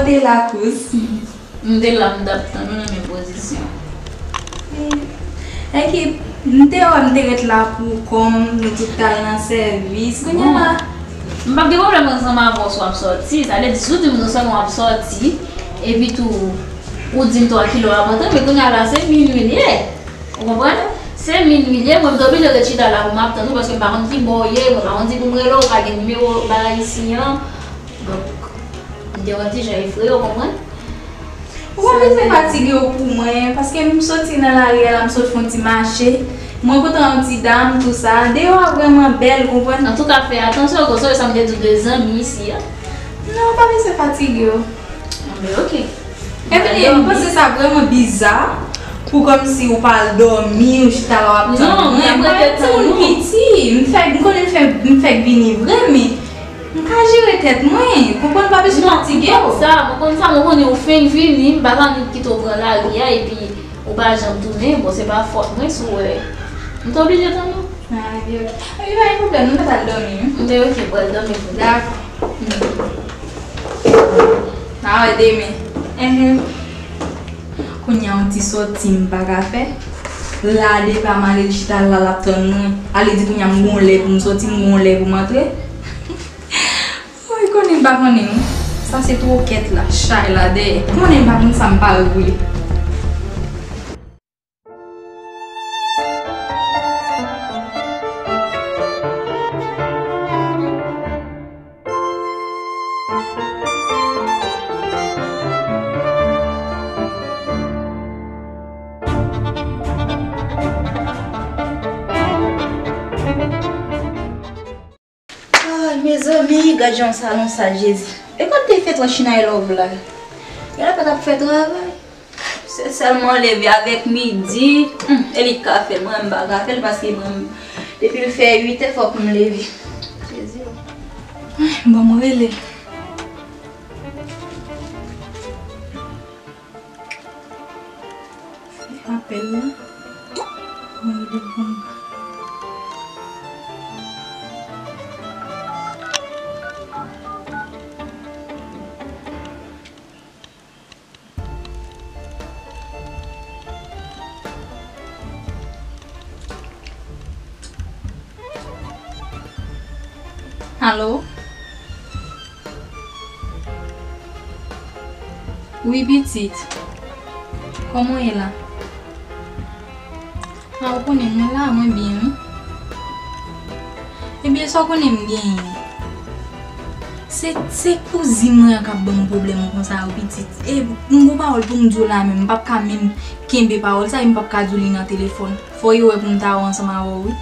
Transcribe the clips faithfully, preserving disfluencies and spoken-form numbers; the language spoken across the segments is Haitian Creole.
Kote Lakouz? M te la, m t ap tann ou nan menm pozisyon. Ekip, m te wè m te ret la pou kò m, nou tout t al nan sèvis. Kounye a la. M p ap gen pwoblèm ansanm avè w si w ap sòti. Sa vle di, si w di m non sèlman w ap sòti, epi tou, ou di m twa kilo w ap antre, men kounye a la, se minwi l ye. Ou konprann? Se minwi l ye, mwen m te oblije ret chita la pou m ap tann ou, paske m pa konn ki bò w ye, mwen pa konn si pou m rele w, ou pa gen nimewo bagay isi an. Donk, m te wè l ti jan efreye, ou konprann? Ou pa bezwen fatige w pou mwen, paske m soti nan lari a la, m sot fè yon ti mache. Mwen kontan yon ti dam, tou sa. Deyò a vrèman bèl, ou konprann? Antouka, fè atansyon, konsa, sa m te di w de zanmi isi a. Non, ou pa bezwen fatige w. Anben, oke. Eveline, m panse sa vrèman biza pou kòmsi ou pa al dòmi, ou chita la w ap tann mwen. Non, m ap rete tann ou. Mwen se yon timoun piti, m fèk, m konnen m fè, m fèk vini vre, men m ka jere tèt mwen. Konprann, pa bezwen fatige w. Non, m konn sa, mwen konn sa, mwen konnen ou fenk vini, m pa ka annik kite w pran lari a, epi ou pa janm tounen. Bon, se pa fòt mwen si w wè. M te oblije tann ou. Ah, ok, ok. Epi pa gen pwoblèm, nou mèt al dòmi wi. Enben, ok, pral dòmi pou. Dakò. N a wè demen. Enhen. Kounye a yon ti sòti m pa ka fè. Lade pa m ale l chita la, l ap tann mwen. Ale di kounye a m gon lè pou m sòti, m gon lè pou m antre. Woy, konnen m pa konnen wi. Sa se twokèt la, chay la dèyè. Konnen m pa konn sa m pa regle. Ay, mezanmi, gad jan salon sal, Jezi. E kote fèt Wachina I Love la? Gad apa t ap fè travay. Se sèlman leve avèk midi, hmm, e li k ka fè l. Mwen, m pa ka fè l paske mwen, depi l fè uit è, fòk m leve. Jezi o. Ay, bon, mwen rele l. Apèl la. Mwen rele l pou m. Alo? Wi, pitit. Kòman w ye la? A, ou konnen mwen la, mwen byen, wi. Ebyen, sa w konnen m genyen? Se, se kouzin mwen an k ap ban m pwoblèm konsa yo, pitit. E m gon pawòl pou m di w la menm, m p ap ka menm kenbe pawòl sa, e m p ap ka di w li nan telefòn. Fò yo wè pou m ta wè ansanm avè w, wi.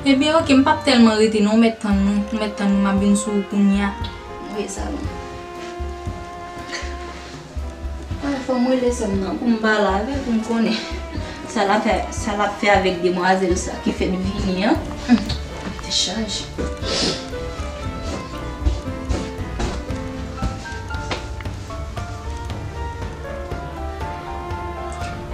Ebyen, oke, m p ap tèlman rete non, ou mèt tann mwen, ou mèt tann mwen, m ap vin sou ou kounye a. Wi, sa bon. Ah, fò m rele sè m nan pou m pale avè l, pou m konnen sa l ap fè, sa l ap fè avèk demwazèl sa ki fèk vini an. Hmm, tèt chaje.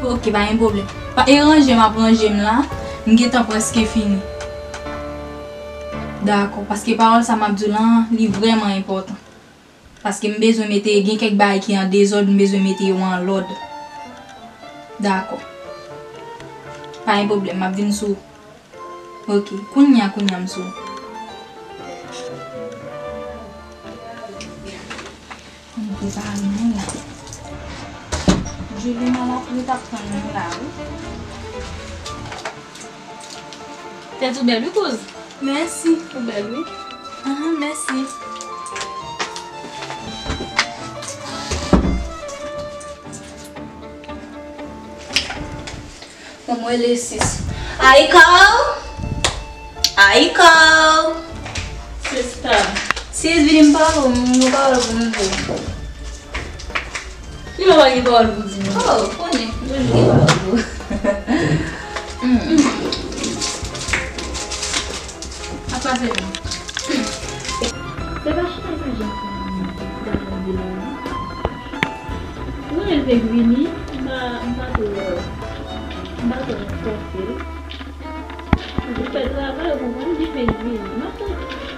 Oke, pa gen pwoblèm. Pa, e ranje m ap ranje m la. M gentan prèske fini. Dakò, paske pawòl sa m ap di w la, li vrèman enpòtan. Paske m bezwen mete, gen kèk bagay ki an dezòd, m bezwen mete yo an lòd. Dakò. Pa gen pwoblèm, m ap vin sou ou. Oke, kounye a, kounye a m sou ou. Ann prepare nou la. Julie, m al ap ret ap tann nou la, wi. Tèt ou bèl, wi, kouz. Mèsi. Ou bèl, wi. Ahan, mèsi. Ban mwen rele sis. Ayika! Ayika! Sista. Sis, vini m pale w, m gon pawòl pou m di w. Kilè w pa gen pawòl pou di m? Oh, konnen, m toujou gen pawòl pou ou. Hmm. Ap pase byen. Se pa chita sa jan sa, m pa janm di la, non. Mwen, l te vini, m pa, m pa twò, m pa twò fòse l. Li fè travay, ou konprann, li fè l vini. M ap tann.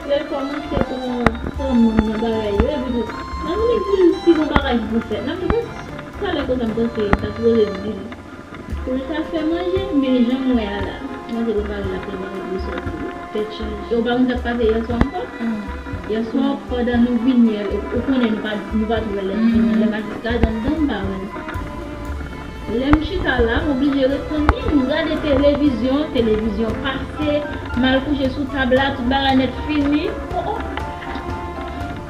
Lè l kòmanse pran fanm nan bagay yo, epi tou, nan minit pou l fin yon bagay ki pou fèt, nan minit, talè konsa m panse m ta sipoze di l pou l ta fè manje, men jan m wè a la, manje prepare l ap prepare pou l sòti. Tèt chaje. Ou pa konn sa k pase yèswa ankò? Yèswa, pandan nou vini an, ou, ou konnen nou pa, nou pa t wè lè m vini an, lè m al jiskadan anndan m pa wè l. Lè m chita la, m oblije ret tann li, m gade televizyon, televizyon pase, m al kouche sou tab la, tout bagay nèt fini. Oh, oh.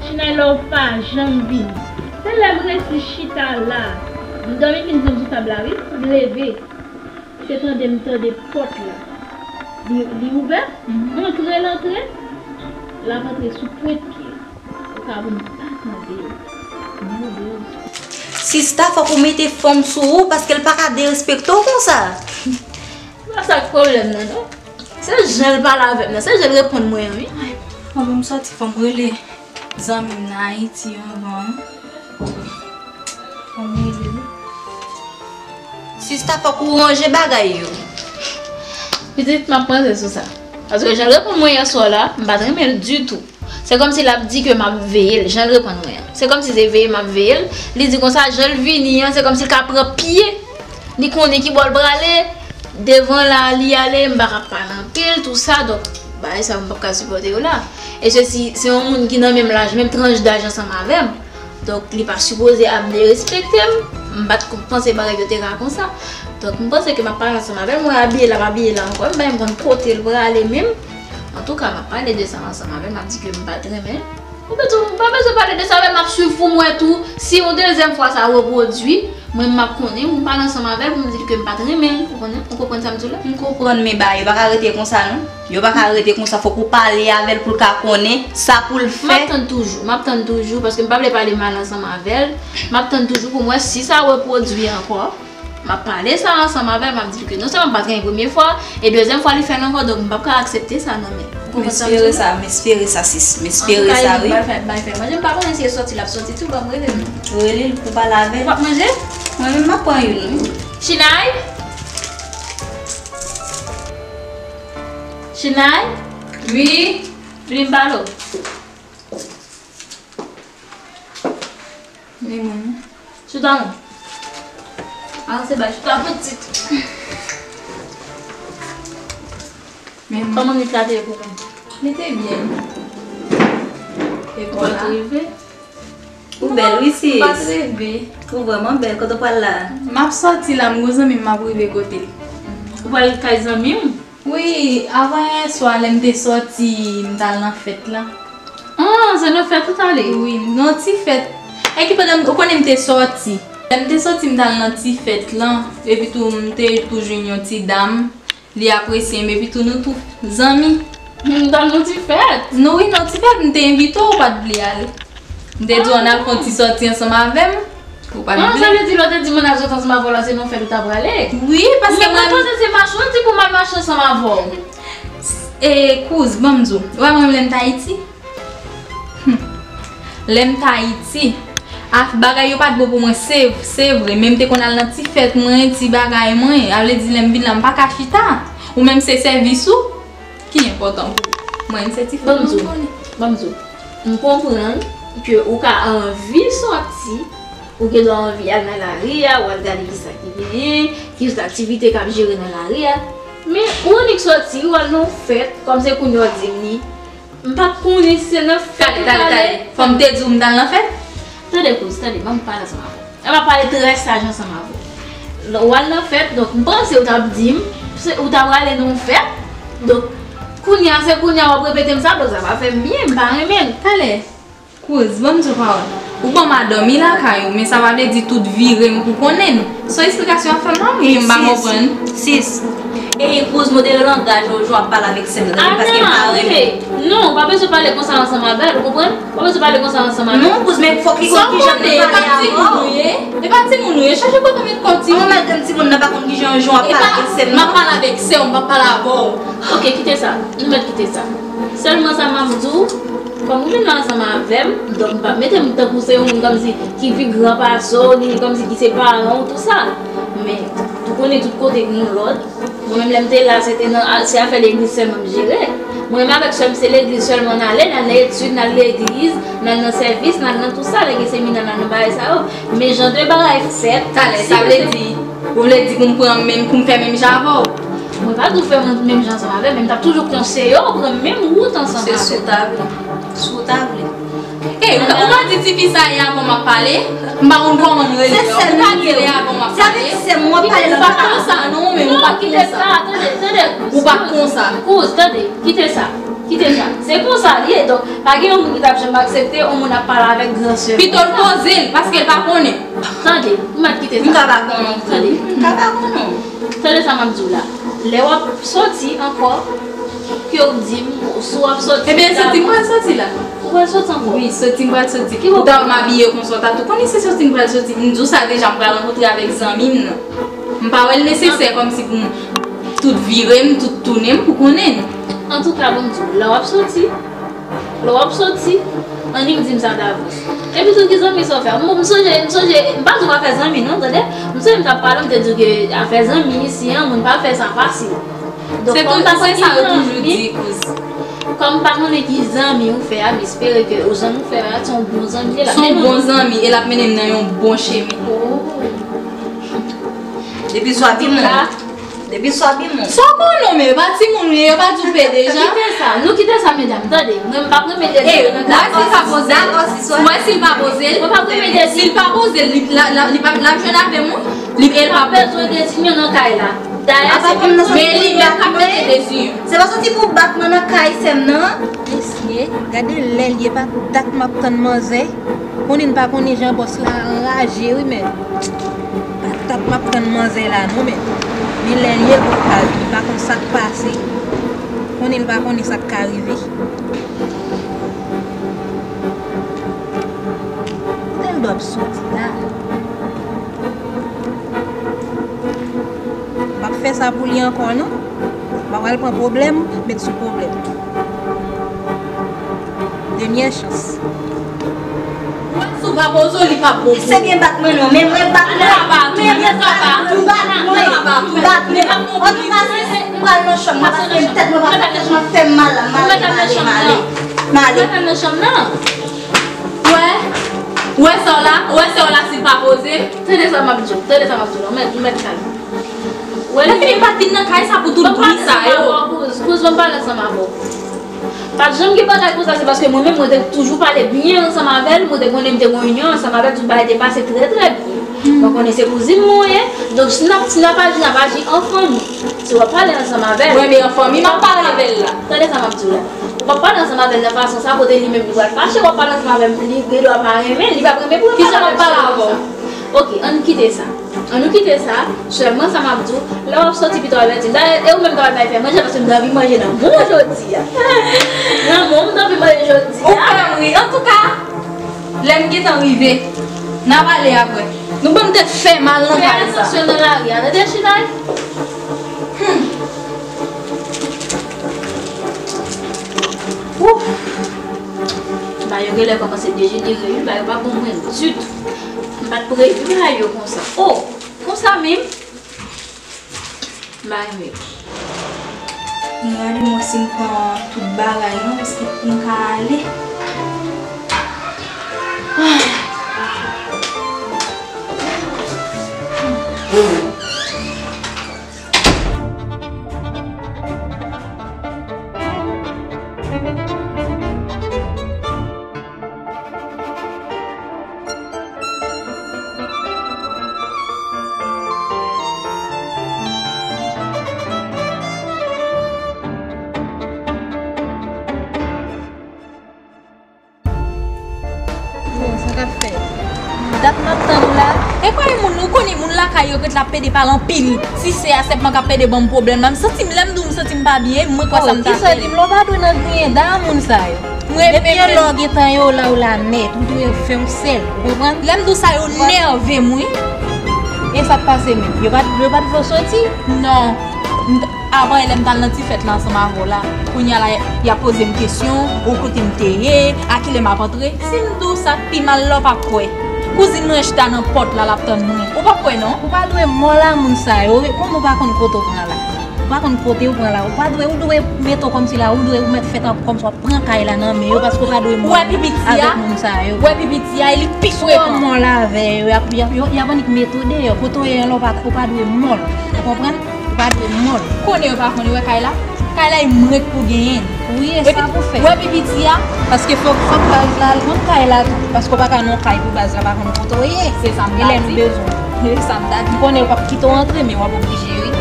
Chinay la ou pa janm vini. Se lè m resi chita la, m dòmi vin janm sou tab la, wi, m leve. Se tande m tande pòt la. Li, li ouvè, antre l antre, l ap antre sou pwent pye l. Ou ka pou m pa tande l. Mon Dieu. Sista, fòk ou mete fòm sou ou, paske l pa ka derespekte w konsa. Se pa sa k pwoblèm nan, non. Se jan l pale avè m nan, se jan l reponn mwen an, wi. Ay, fò m sòti, fò m rele zanmi m nan Ayiti anvan. Fò m rele l. Sista, fòk ou ranje bagay yo. Pitit, m ap panse sou sa. Paske jan l reponn mwen yèswa la, m pa t renmen l ditou. Se kòmsi l ap di ke m ap veye l, jan l reponn mwen an. Se kòmsi se veye m ap veye l. Li di konsa, jan l vini an, se kòmsi l ka pran pye. Li konnen ki bò l prale. Devan la, li ale, m pa ka pale anpil, tou sa. Donk, bagay sa yo, m p ap ka sipòte yo la. E se si, se yon moun ki nan menm laj, menm tranch daj ansanm avè m. Donk, li pa sipoze ap derespekte m. M pa t ko-, panse bagay yo te ka konsa. Donk, m panse ke m ap pale ansanm avè l. M wè abiye l ap abiye la ankò. M pa menm konn kote l prale menm. Antouka, m ap pale de sa ansanm avè l. M ap di ke m pa t renmen. Ou bezwen, m pa bezwen pale de sa, men m ap swiv pou m wè tou. Si yon dezyèm fwa sa repwodui, mwen, m ap konnen, m pale ansanm avè l pou m di l ke m pa t renmen l. Ou konnen, ou konprann sa m di w la? M konprann, men bagay yo pa ka rete konsa, non. Yo pa ka rete konsa, fòk ou pale avè l pou l ka konnen sa pou l fè. M ap tann toujou, m ap tann toujou, paske m pa vle pale mal ansanm avè l. M ap tann toujou pou m wè si sa repwodui ankò. M ap pale sa ansanm avè l, m ap di l ke non sèlman m pa t renmen premye fwa, e dezyèm fwa li fè l ankò, donk m p ap ka aksepte sa nan men l. Ou konprann sa m di w la? M espere sa, m espere sa, sis. M espere sa, wi. Antouka, li pral fè, bay fè manje, m pa konnen si l soti, l ap soti tou, ban m rele l. Rele l pou pale avè l. Ou p ap manje? Mwen menm, m ap pran youn, wi. Chinay? Chinay? Wi? Vini m pale w. Ni mwen. Chita non. Avanse bay chita pitit. Men kòman nit la te ye pou mwen? Li te byen. E ou pa t reve? Ou bèl, wi, sis. Non, m pa t reve. Ou vrèman bèl. Kote w pral la? M ap sòti la, m gon zanmi m, m ap rive kote l. Ou pral kay zanmi w? Wi, avanyè swa, lè m te sòti, m t al nan fèt la. Ah, se nan fèt ou t ale? Wi, nan ti fèt. E ki pandan m, ou konnen m te sòti. Lè m te sòti, m t al nan ti fèt lan. Epi tou, m te tou jwenn yon ti dam. Li apresye m, epi tou nou tou zanmi. Hmm, m t al nan ti fèt? Nou wi, nan ti fèt, m te envite w, ou pa t vle ale. M te di w ann al fè yon ti sòti ansanm avè m. Ou pa t vle. Ah, sa vle di lè w te di m ann al sòti ansanm avè w la, se nan fèt ou t ap prale? Wi, paske mwen. Men mwen panse se mache w di pou m al mache ansanm avè w. E, kouz, ban m di w. Ou wè mwen menm lè m t Ayiti? Hmm. Lè m t Ayiti, af, bagay yo pa t bon pou mwen, se, se vre. Men m te konn al nan ti fèt mwen, ti bagay mwen. A vle di lè m vin la, m pa ka chita. Ou menm se sèvis ou ki enpòtan pou ou. Mwen menm se ti fèt mwen konnen. Ban m di w, ban m di w. M konprann ke ou ka anvi sòti, ou gen dwa anvi al nan lari a, ou al gade kisa ki genyen, ki aktivite k ap jere nan lari a. Men ou annik sòti, ou al nan yon fèt, kòm se kounye a w di m ni, m pa t konnen si se nan fèt ou t ale. Talè, talè, talè. Fò m te di w m t al nan fèt? Tande, kouz, tande, ban m pale ansanm avè w. An m ap pale trè saj ansanm avè w. Ou al nan fèt, donk, m panse ou t ap di m, se, ou ta prale nan yon fèt. Donk, kounye a, se kounye a w ap repete m sa, donk, sa pa fè m byen, m pa renmen l. Talè. Kouz, ban m di w pawòl. Ou ban m a dòmi lakay ou, men sa pa vle di tout vire m pou konnen n. Se yon esplikasyon w ap fè m la, wi, m pa konprann. Sis, sis. E kouz, modere langaj ou, jan w ap pale avèk sè m nan, paske m pa renmen. Non, ou pa bezwen pale konsa ansanm avè l, ou konprann? Ou pa bezwen pale konsa ansanm avè l. Non, kouz, men fòk li konn kijan pou l pale avè w. E pa timoun ou ye, e pa timoun ou ye, chache kote w met kò w, timoun. An, malgre m timoun nan pa konn kijan, jan w ap pale avèk sè m nan. M ap pale avèk sè w, m p ap pale avè w. Ok, kite sa. Nou mèt kite sa. Sèlman sa m ap di w, kòm ou vin la ansanm avè m, donk m p ap mete m tankou se yon moun kòmsi ki pi gran pase w, ni kòmsi ki se paran w, tou sa. Men, ou konnen tout kote gen yon lòd. Mwen menm lè m te la, se te nan, se afè legliz sèlman m jere. Mwen menm avèk sè m se legliz sèlman n ale, n al nan etid, n al legliz, n al nan sèvis, n al nan tout sa, lè gen semina, n al nan bagay sa yo. Men jan de bagay fèt, talè, sa vle di, ou vle di pou m pran menm, pou m fè menm jan avè w? Mwen pa di w fè menm jan ansanm avè m, men m t ap toujou konseye w pran menm wout ansanm avè m. Se si w ta vle. Si w ta vle. Ey, ou pa di tifi sa ye avan m ap pale? M pa konn kòman m rele. Ou pa di li avan m ap pale? Ou pa konsa non, men ou pa konsa. Ou pa konsa. Kouz, tande, kite sa. Kite sa. Se konsa li ye. Donk, pa gen yon moun ki t ap janm aksepte yon moun ap pale avèk gran sè. Pito l poze l, paske l pa konnen. Tande, m ap kite sa. M ka pa konnen. Tande. M ka pa konnen. Tande sa m ap di w la. Lè w ap soti ankò, ke w di m si w ap soti. Ebyen, soti m pral soti la. Ou pral soti ankò? Wi, soti m pral soti. Poutèt m abiye konsa, w ta tou konnen se soti m pral soti. M di w sa deja, m pral rankontre avèk zanmi m nan. M pa wè l nesesè kòmsi pou m tout vire m, tout tounen m pou konnen. Antouka, ban m di w, lè w ap soti, lè w ap soti, annik di m sa davans. Epi tou, ki zanmi sa w fè? M, m sonje, m sonje, m pa di w pa fè zanmi non, tande. M sonje m t ap pale, m te di w ke afè zanmi isi an, moun pa fè sa fasil. Donk, kòm m pa konnen ki zanmi, kòm m pa konnen ki zanmi ou fè a, m espere ke zanmi ou fè a, se yon bon zanmi, e l ap mennen m nan yon bon chemen. Oh. Depi swa timoun. Depi swa timoun. Sa w konnen w, men yo pa timoun, yo pa di w pede jan. Kite sa, nou kite sa, medam, tande. Mwen, m p ap renmen dezirye nan kay. Wè si l pa poze l. Wè si l pa poze l. Mwen p ap renmen dezirye. Si l pa poze l, li, la, la, li p ap, l ap jwenn avè m, wi. Li, e l p ap bezwen dezirye nan kay la. Dayè, se menm, men li menm k ap mete dezirye. Se pa santi pou bat mwen nan kay sè m nan. Mesye, gade lè l ye, pa dat m ap tann manzè. Konnen l pa konnen jan bòs la anraje wi, men. Pa tap m ap tann manzè la non, men. Men lè l ye, bon, pa, li pa konn sa k pase. Konnen l pa konnen sa k ka rive. Kote l dwe ap soti la? M p ap fè sa pou li ankò non. M pa pral pran pwoblèm, met sou pwoblèm. Dènyè chans. Mwen sou pa pozo, li pa pozo. Se byen bat mwen non, men mwen bat mwen. Mwen bat mwen. Bat mwen. Antouka, se, se, m pral nan chanm mwen, paske tèt mwen pa fè, tèt mwen fè m mal la, m ale, m ale, m ale. M ale. Ou wè? Ou wè sa w la? Ou wè sa w la si l pa poze? Tande sa m ap di w, tande sa m ap di w la, ou mèt, ou mèt kalm. Ou wè lè fini m pa t vin nan kay sa pou tout bri sa yo. Kouz, kouz, ban m pale ansanm avè w. Pa t janm gen bagay konsa, se paske mwen menm, mwen te toujou pale byen ansanm avè l, mwen te konnen m te gen yon inyon ansanm avè l, tout bagay te pase trè, trè byen. Mwen konnen se kouzin mwen ye, donk si n ap, si n ap aji, n ap aji an fanmi. Si w ap pale ansanm avè l. Mwen, men an fanmi, m ap pale avè l la. Tande sa m ap di w la. Ou p ap pale ansanm avè l nan fason sa, kote li menm li pral fache, w ap pale ansanm avè l, li gen dwa pa renmen, li p ap renmen pou l pale avè w. Kisa m ap pale avè w? Ok, ann kite sa. Ann nou kite sa, sèlman sa m ap di w, lè w ap soti pito avèti m. Dayè, e ou menm k ap al bay fè manje, paske m t anvi manje nan men w jodi a. Nan men w, m t anvi manje jodi a. Ou fè m ri. Antouka, lè m gentan rive, n a pale apre. Nou ban m tèt fè mal nan kay sa. Fè atansyon nan lari a, tande chita. Hmm. Ouf. Bagay yo genlè kòmanse dejenere wi, bagay yo pa bon mwen ditou. M pa t previ bagay yo konsa. Oh, konsa menm? M pa renmen. M gade mwen si m pran tout bagay non, èske m ka ale? Ah. Bon, sa k ap fèt? Dat m ap tann ou la. E pa gen moun, ou konnen moun lakay yo ret la ap pede pale anpil. Si se a sèlman k ap pede ban m pwoblèm la. M santi m, lè m di w m santi m pa byen, mwen kwè sa m ta fè. Oh, kisa di m la, ou pa dwe nan griyen da moun sa yo. Mwen depi menm lè w gentan yo la, ou la nèt, ou dwe fè yon sèl, ou konprann? Lè m di w sa yo nève m wi. E sa k pase menm? Yo pa, yo pa t vle w soti? Non. M t-, avan yè lè m t al nan ti fèt la ansanm avè w la. Kounye a la, y ap poze m kesyon, ou kote m te ye, a kilè m ap antre. Si m di w sa k pi mal la, w p ap kwè. Kouzin mwen chita nan pòt la, l ap tann mwen. Ou p ap kwè non. Ou pa dwe mò la moun sa yo, wi. Kòman w pa konn kote w pran la? Ou pa konn kote ou pran la. Ou pa dwe, ou dwe mete w kòmsi la, ou dwe ou mèt fèt an kòmsi w ap pran kay la nan men yo, paske ou pa dwe mò avèk moun sa yo. Ou wè pi piti a, li pi frekan. Si w mò avè yo, y ap, y ap, y ap annik mete w deyò. Kote w ye an la, ou pa, ou pa dwe mò l. Ou konprann? Ou pa dwe mò l. Konnen yo pa konnen, wè kay la? Kay la, e mwen k pou genyen l. Wi, e sa pou fè. Wè pi piti a? Paske fòk, fòk baz la al jwenn kay la tou. Paske w pa ka nan yon kay pou baz la pa konn kote w ye. Se sa m ta di. E lè nou bezwen. Se sa m ta di. M konnen yo p ap kite w antre, men w ap oblije, wi.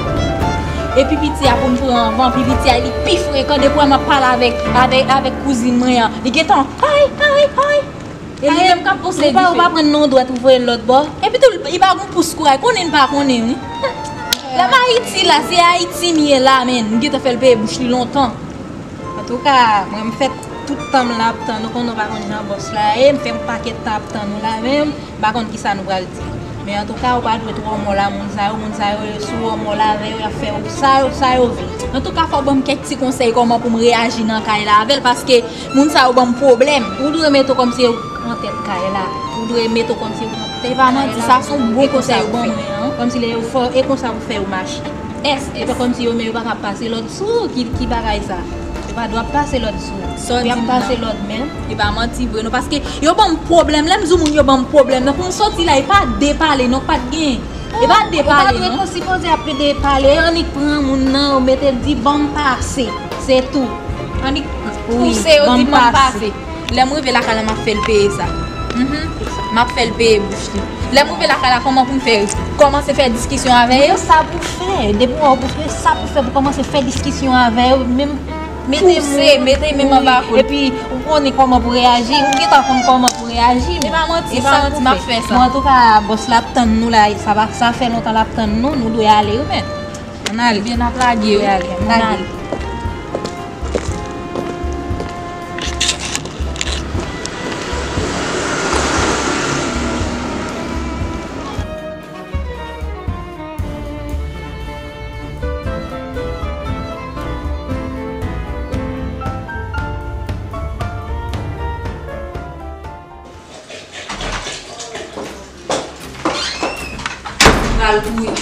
E pi piti a pou n pran anvan, pi piti a li pi frekan. Depi w wè m ap pale avèk, avèk, avèk kouzin mwen an, li gentan, ay, ay, ay. E li menm k ap pouse dife. Ou pa, ou pa pran non dwèt ou voye l lòt bò. Epi tou, li ba gon pous kouray, konnen n pa konnen, wi. Lè m Ayiti la, se Ayiti m ye la, men. M gentan fè l peye bouch li lontan. Antouka, mwen m fè tout tan m la ap tann ou, konnen w pa konn jan bòs la ye, m fè yon pakèt tan ap tann ou la menm, m pa konn kisa nou pral di. Men antouka, ou pa dwe twò mòl a moun sa yo, moun sa yo, si w mòl avè yo, y ap fè w sa yo, sa yo vle. Antouka, fò w ban m kèk ti konsèy kòman pou m reyaji nan kay la avè l, paske moun sa yo ban m pwoblèm. Ou dwe mete w kòmsi ou an tèt kay la. Ou dwe mete w kòmsi ou an tèt kay la. E pa manti, sa se yon bon konsèy ou ban mwen an. Kòmsi lè yo fè, e konsa pou fè yo mache. Èske e pa kòmsi yo, men yo pa ka pase lòd sou ou, ki, ki bagay sa? Yo pa dwe ap pase lòd sou ou. Sa w di m nan. Y ap pase lòd menm. E pa manti vre non, paske yo ban m pwoblèm. Lè m di w moun yo ban m pwoblèm nan, pou m soti la, e pa de pale non, pa t gen. E pa de pale non. Ou pa dwe sipoze ap pede pale, annik pran moun nan, ou mete l di, "Ban m pase." Se tou. Annik pouse yo, di, "Ban m pase." Lè m rive lakay la, m ap fè l peye sa. Mhm. M ap fè l peye bouch li. Lè m rive lakay la, kòman pou m fè? Kòmanse fè diskisyon avè yo? Sa pou fè. Depi w wè w pou fè, sa pou fè pou kòmanse fè diskisyon avè yo. Menm mete pouse, mete men m anba kou. Epi, ou konnen kòman pou reyaji. Ou gentan konn kòman pou reyaji. E pa manti, e pa manti, m ap fè sa. Bon, antouka, bòs la ap tann nou la. Sa pa, sa fè lontan l ap tann nou. Nou dwe ale, wi, men. Ann ale. Ebyen, n ap lage, wi. Ann ale. Pral kouri.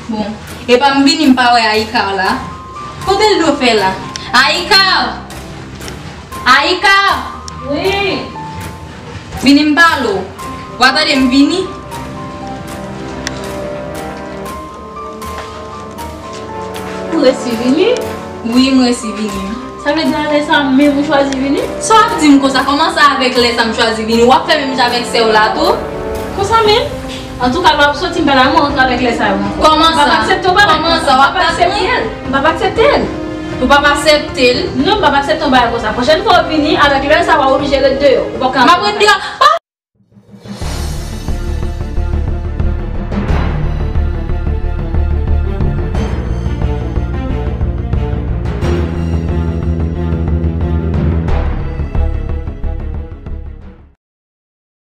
Bon, epa m vini m pa wè Aïcar la. Kote l dwe fè la? Aïcar! Aïcar! Wi. Vini m pale w. W a tande m vini? Ou resi vini? Wi, m resi vini. Sa vle di a lè sa a menm ou chwazi vini? Sa w ap di m konsa? Kòman sa avèk lè sa m chwazi vini? W ap fè menm jan avèk sè w la tou? Konsa menm? Antouka, lè w ap soti m pa la, mwen rantre avèk lè sa yo ankò. Kòman sa? M p ap aksepte yon bagay konsa. Kòman sa? W ap aksepte l? M p ap aksepte l. Ou p ap aksepte l? Non, m p ap aksepte yon bagay konsa. Pwochèn fwa w vini, avèk lè sa, w a oblije ret deyò. Ou p ap ka. M ap ret deyò? Pa